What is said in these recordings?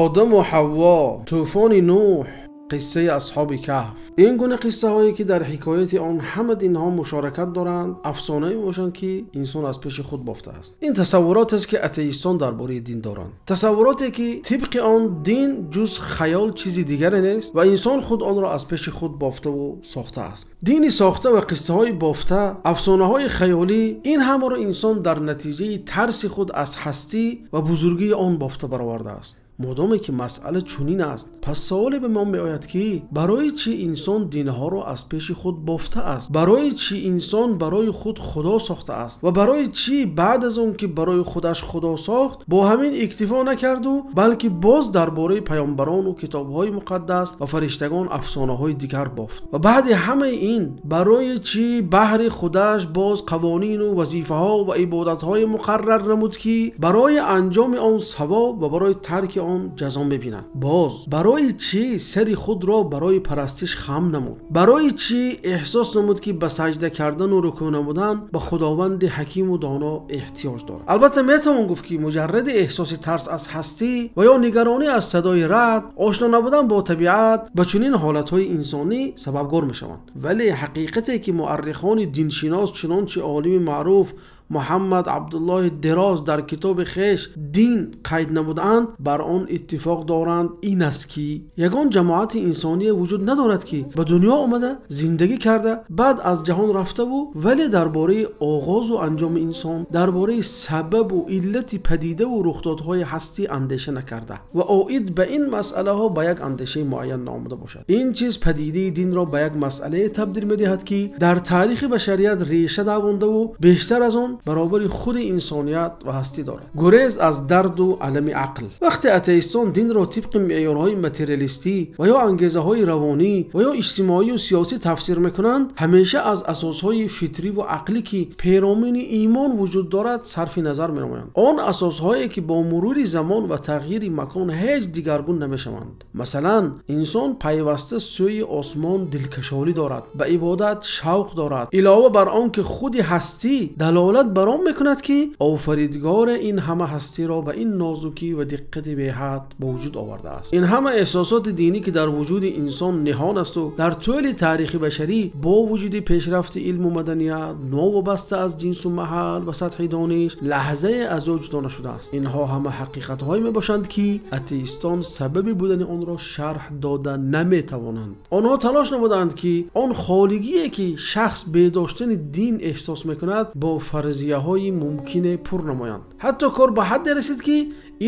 Одам ва Ҳавво, тӯфони Нӯҳ, қиссаи Асҳоби Каҳф. Ин гуна қиссаҳое, ки дар ҳикояти он ҳама динҳо мушорикат доранд, афсонае мебошанд, ки инсон аз пеши худ бофтааст. Ин тасаввурот аст, ки атеистон дар бораи дин доранд. Тасаввуроте, ки тибқи он дин ҷуз хаёл чизи дигаре нест ва инсон худ онро аз пеши худ бофта ва сохтааст. Дини сохта ва қиссаҳои бофта, афсонаҳои хаёлӣ, ин ҳамаро инсон дар натиҷаи тарси худ аз ҳастӣ ва бузургии он бофта баровардааст. Модоме ки масъала чунин аст, пас саволе ба мо меояд, ки барои чӣ инсон динҳоро аз пеши худ бофтааст? Барои чӣ инсон барои худ Худо сохтааст? Ва барои чӣ баъд аз он ки барои худаш Худо сохт, бо ҳамин иктифо накард ва балки боз дар бораи паёмбарон ва китобҳои муқаддас ва фариштагон афсонаҳои дигар бофт? Ва баъд ҳамаи ин барои чӣ баҳри худаш боз қавонин ва вазифаҳо ва ибодатҳои муқаррар намуд, ки барои анҷоми он савоб ва барои тарки он ҷазо мебинад? Боз барои чӣ сари худро барои парастиш хам намуд? Барои чӣ эҳсос намуд, ки ба саҷда кардан ва рукӯъ намудан ба Худованди ҳаким ва доно эҳтиёҷ дорад? Албатта метавон гуфт, ки муҷаррад эҳсоси тарс аз ҳастӣ ва ё нигаронӣ аз садои раъд, ошно набудан бо табиат ба чунин ҳолатҳои инсонӣ сабабгор мешаванд. Вале ҳақиқате ки муаррихони диншинос чунончи олими маъруф Муҳаммад Абдуллоҳ Дароз дар китоби хеш «Дин» қайд намудаанд, бар он иттифоқ доранд, ин аст, ки ягон ҷамоати инсонӣ вуҷуд надорад, ки ба дунё омада, зиндагӣ карда, баъд аз ҷаҳон рафта ва вале дар бораи оғоз ва анҷоми инсон, дар бораи сабаб ва иллати падида ва рӯйдодҳои ҳастӣ андеша накарда ва оид ба ин масъалаҳо ба як андешаи муайян наомада бошад. Ин чиз падидаи динро ба як масъала табдил медиҳад, ки дар таърихи башарият реша давонда ва бештар аз он баробари худи инсоният ва ҳастӣ дорад. Гурез аз дард ва алами ақл. Вақте атеистон динро тибқи меъёрҳои материалистӣ ва ё ангезаҳои равонӣ ва ё иҷтимоӣ ва сиёсӣ тафсир мекунанд, ҳамеша аз асосҳои фитрӣ ва ақлӣ, ки перомуни имон вуҷуд дорад, сарфи назар менамоянд. Он асосҳое, ки бо мурури замон ва тағйири макон ҳеҷ дигаргун намешаванд. Масалан, инсон пайваста сӯи осмон дилкашолӣ дорад, ба ибодат шавқ дорад. Илова бар он ки худи ҳастӣ далолат бар он мекунад, ки офаридгор ин ҳама ҳастиро ба ин нозукӣ ва диққати беҳад ба вуҷуд овардааст. Ин ҳама эҳсосоти динӣ, ки дар вуҷуди инсон ниҳон аст ва дар тӯли таърихи башарӣ бо вуҷуди пешрафти илм ва маданият, новобаста аз ҷинс ва маҳал ва сатҳи дониш, лаҳзае аз ӯ ҷудо нашудааст. Инҳо ҳама ҳақиқатҳое мебошанд, ки атеистон сабаби будани онро шарҳ дода наметавонанд. Онҳо талош намуданд, ки он холигие, ки шахс бе доштани дин эҳсос мекунад, бо фарзияҳои мумкина пур намоянд. Ҳатто кор ба ҳадде расид, ки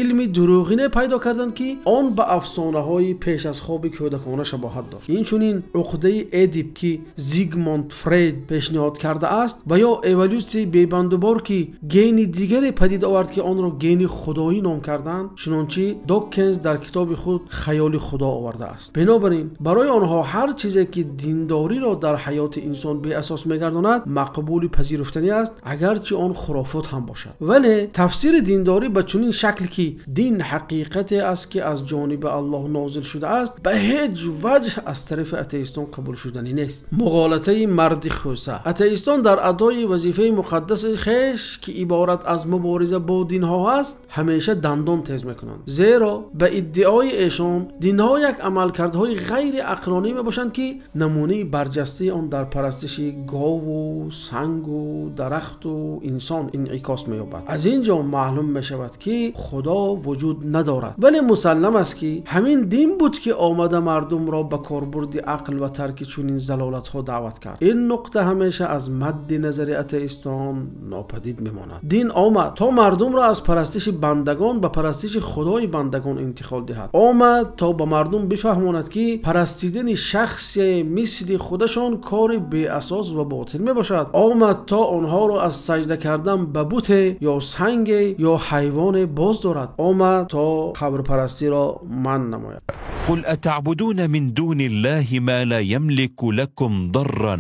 илми дурӯғине пайдо карданд, ки он ба афсонаҳои пеш аз хоби кӯдакона шабоҳат дошт. Инчунин уқдаи Эдип, ки Зигмунд Фрейд пешниҳод кардааст, ва ё эволютсияи бебандубор, ки гени дигаре падид овард, ки онро гени худоӣ ном карданд, чунончи Докинз дар китоби худ «Хаёли Худо» овардааст. Бинобар ин барои онҳо ҳар чизе, ки диндориро дар ҳаёти инсон беасос мегардонад, мақбули пазируфтанӣ аст, агарчи он хурофот ҳам бошад. Вале тафсири диндорӣ ба чунин шакл, ки дин ҳақиқате аст, ки аз ҷониби Аллоҳ нозил шудааст, ба ҳеҷ ваҷҳ аз тарафи атеистон қабул шуданӣ нест. Муғолитаи марди хӯса. Атеистон дар адои вазифаи муқаддаси хеш, ки иборат аз мубориза бо динҳо аст, ҳамеша дандон тез мекунанд. Зеро ба иддаои эшон динҳо як амалкардҳои ғайриақлонӣ мебошанд, ки намунаи барҷастаи он дар парастиши гов ва санг ва дарахт ва инсон инъикос меёбад. Аз инҷо маълум мешавад, ки Худо вуҷуд надорад. Вале мусаллам аст, ки ҳамин дин буд, ки омада мардумро ба корбурди ақл ва тарки чунин залолатҳо даъват кард. Ин нуқта ҳамеша аз мадди назари атеистон нопадид мемонад. Дин омад то мардумро аз парастиши бандагон ба парастиши Худои бандагон интиқол диҳад. Омад то ба мардум бифаҳмонад, ки парастидани шахсе мисли худашон кори беасос ва ботил мебошад. Омад то онҳоро аз саҷда кардан ба буте ё санге ё ҳайвоне боз дорад. Омад то қабрпарастиро манъ намояд. قل أتعبدون من دون الله ما لا يملك لكم ضرا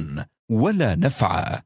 ولا نفعا.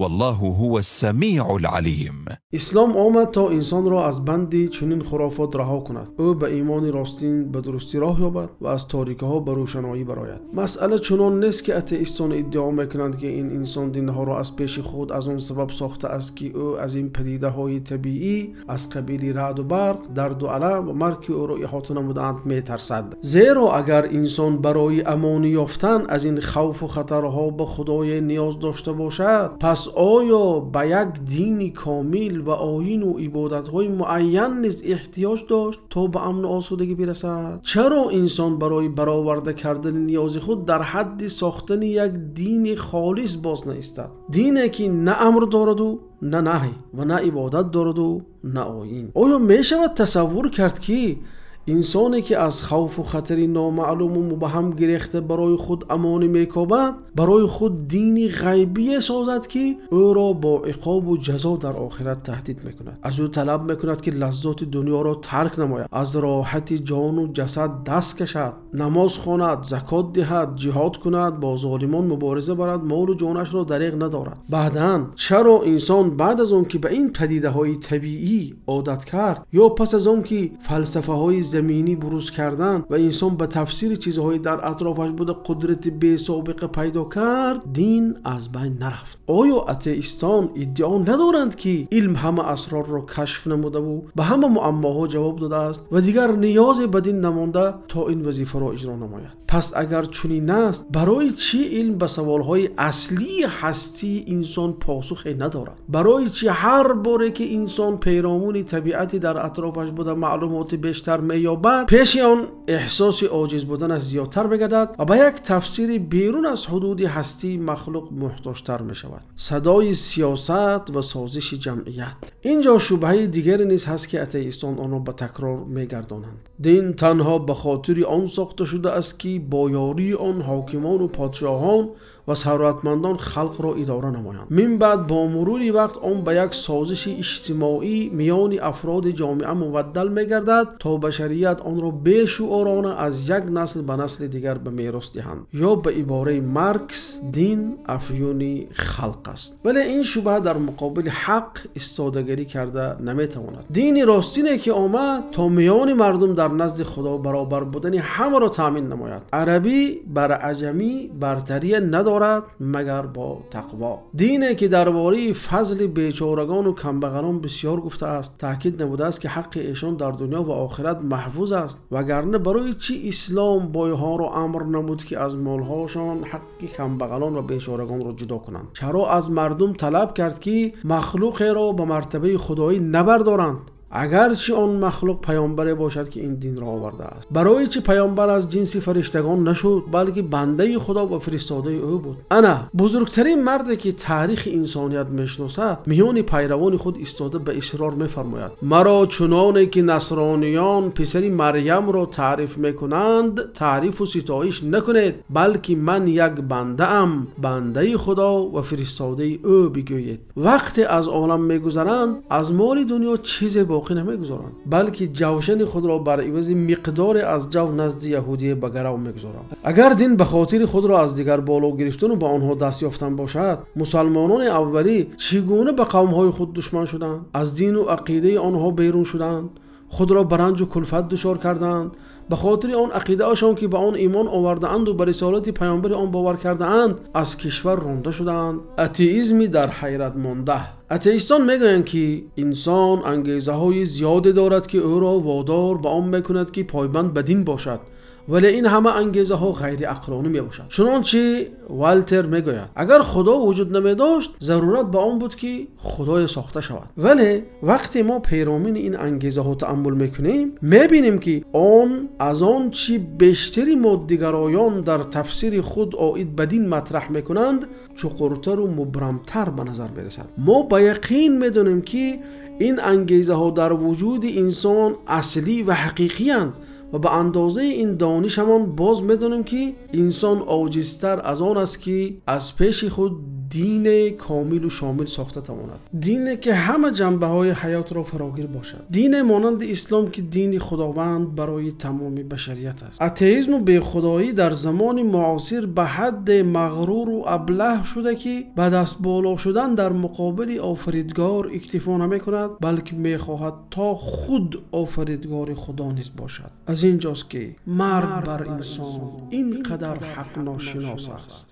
والله هو السميع العليم. Ислом омад то инсонро аз банди чунин хурофот раҳо кунад. Ӯ ба имони ростин ба дурустӣ роҳ ёбад ва аз торикаҳо ба рӯшаноӣ барояд. Масъала чунон нест, ки атеистон иддао мекунанд, ки ин инсон динҳоро аз пеши худ аз он сабаб сохта аст, ки ӯ аз ин падидаҳои табиӣ аз қабили раъду барқ, дарду алам ва марг, ки ӯро иҳота намудаанд, метарсад. Зеро агар инсон барои амонӣ ёфтан аз ин хавфу хатарҳо ба Худое ниёз дошта бошад, пас оё ба як дини комил ва оину ибодатҳои муайян низ эҳтиёҷ дошт то ба амну осудагӣ бирасад? Чаро инсон барои бароварда кардани ниёзи худ дар ҳадди сохтани як дини холис боз наистад? Дине ки на амр дораду на наҳй ва на ибодат дораду на оин. Оё мешавад тасаввур кард, ки инсоне ки аз хавфу хатари номаълуму мубҳам гирехта барои худ амонӣ мекобад, барои худ дини ғайбие созад, ки ӯро бо иқобу ҷазо дар охират таҳдид мекунад, аз ӯ талаб мекунад, ки лаззоти дунёро тарк намояд, аз роҳати ҷону ҷасад даст кашад, намоз хонад, закот диҳад, ҷиҳод кунад, бо золимон мубориза барад, молу ҷонашро дареғ надорад? Баъдан чаро инсон баъд аз он ки ба ин падидаҳои табиӣ одат кард ё пас аз он ки фалсафаҳои заминӣ буруз кардан ва инсон ба тафсири чизҳои дар атрофаш буда қудрати бесобиқа пайдо кард, дин аз байн нарафт? Оё атеистон иддао надоранд, ки илм ҳама асрорро кашф намудаву ба ҳама муаммоҳо ҷавоб додааст ва дигар ниёзе ба дин намонда то ин вазифаро иҷро намояд? Пас агар чунин аст, барои чӣ илм ба саволҳои аслии ҳастии инсон посухе надорад? Барои чӣ ҳар боре ки инсон пейромуни табиати дар атрофаш буда маълумоти бештар меёбад, пеши он эҳсоси оҷиз буданаш зиёдтар мегардад ва ба як тафсири берун аз ҳудуди ҳастии махлуқ муҳтоҷтар мешавад? Садои сиёсат ва созиши ҷамъият. Инҷо шубҳаи дигаре низ ҳаст, ки атеистон онро ба такрор мегардонанд. Дин танҳо ба хотири он сохта шудааст, ки бо ёрии он ҳокимону подшоҳон ва сарватмандон халқро идора намоянд. Мин баъд бо мурури вақт он ба як созиши иҷтимоӣ миёни афроди ҷомеа мубаддал мегардад, то башарият онро бешуурона аз як насл ба насли дигар ба мерос диҳанд. Ё ба ибораи Маркс, дин афюни халқ аст. Вале ин шубҳа дар муқобили ҳақ истодагарӣ карда наметавонад. Дини ростине ки омад то миёни мардум дар назди Худо баробар будани ҳамаро таъмин намояд. Арабӣ бар аҷамӣ бартария надорад магар бо тақво. Дине ки дар бораи фазли бечорагону камбағалон бисёр гуфтааст, таъкид намудааст, ки ҳаққи эшон дар дунё ва охират маҳфуз аст. Вагарна барои чӣ ислом бойҳоро амр намуд, ки аз молҳошон ҳаққи камбағалон ва бечорагонро ҷудо кунанд? Чаро аз мардум талаб кард, ки махлуқеро ба мартабаи худоӣ набардоранд, агарчи он махлуқ паёмбаре бошад, ки ин динро овардааст? Барои чӣ паёмбар аз ҷинси фариштагон нашуд, балки бандаи Худо ва фиристодаи ӯ буд? Ана бузургтарин марде ки таърихи инсоният мешиносад, миёни пайравони худ истода ба исрор мефармояд: маро чуноне ки насрониён писари Марьямро таъриф мекунанд таърифу ситоиш накунед, балки ман як бандаам, бандаи Худо ва фиристодаи ӯ бигӯед. Вақте аз олам мегузаранд, аз моли дунё чизе боқӣ намегузоранд, балки ҷавшани худро бар ивази миқдоре аз ҷав назди яҳудия ба гарав мегузоранд. Агар дин ба хотири худро аз дигар боло гирифтану ба онҳо даст ёфтан бошад, мусалмонони аввалӣ чӣ гуна ба қавмҳои худ душман шуданд, аз дину ақидаи онҳо берун шуданд, худро ба ранҷу кулфат дучор карданд, ба хотири он ақидаашон ки ба он имон овардаанду ба рисолати паёмбари он бовар кардаанд, аз кишвар ронда шудаанд. Атеизми дар ҳайрат монда. Атеистон мегӯянд, ки инсон ангезаҳои зиёде дорад, ки ӯро водор ба он мекунад, ки пойбанд ба дин бошад, вале ин ҳама ангезаҳо ғайриақлонӣ мебошад. Чунончи Валтер мегӯяд, агар Худо вуҷуд намедошт, зарурат ба он буд, ки Худое сохта шавад. Вале вақте мо пейромини ин ангезаҳо тааммул мекунем, мебинем, ки он аз он чӣ бештари моддигароён дар тафсири худ оид ба дин матраҳ мекунанд, чуқуртару мубрамтар ба назар мерасад. Мо ба яқин медонем, ки ин ангезаҳо дар вуҷуди инсон аслӣ ва ҳақиқиянд ва ба андозаи ин донишамон боз медонем, ки инсон оҷизтар аз он аст, ки аз пеши худ дине комил ва шомил сохта тавонад. Дине ки ҳама ҷанбаҳои ҳаётро фарогир бошад. Дине монанди ислом, ки дини Худованд барои тамоми башарият аст. Атеизм ва бехудоӣ дар замони муосир ба ҳадди мағрур ва аблаҳ шуда, ки ба даст боло шудан дар муқобили офаридгор иктифо намекунад, балки мехоҳад то худ офаридгори Худо низ бошад. Аз инҷост ки марг бар инсон инқадар ҳақношинос аст.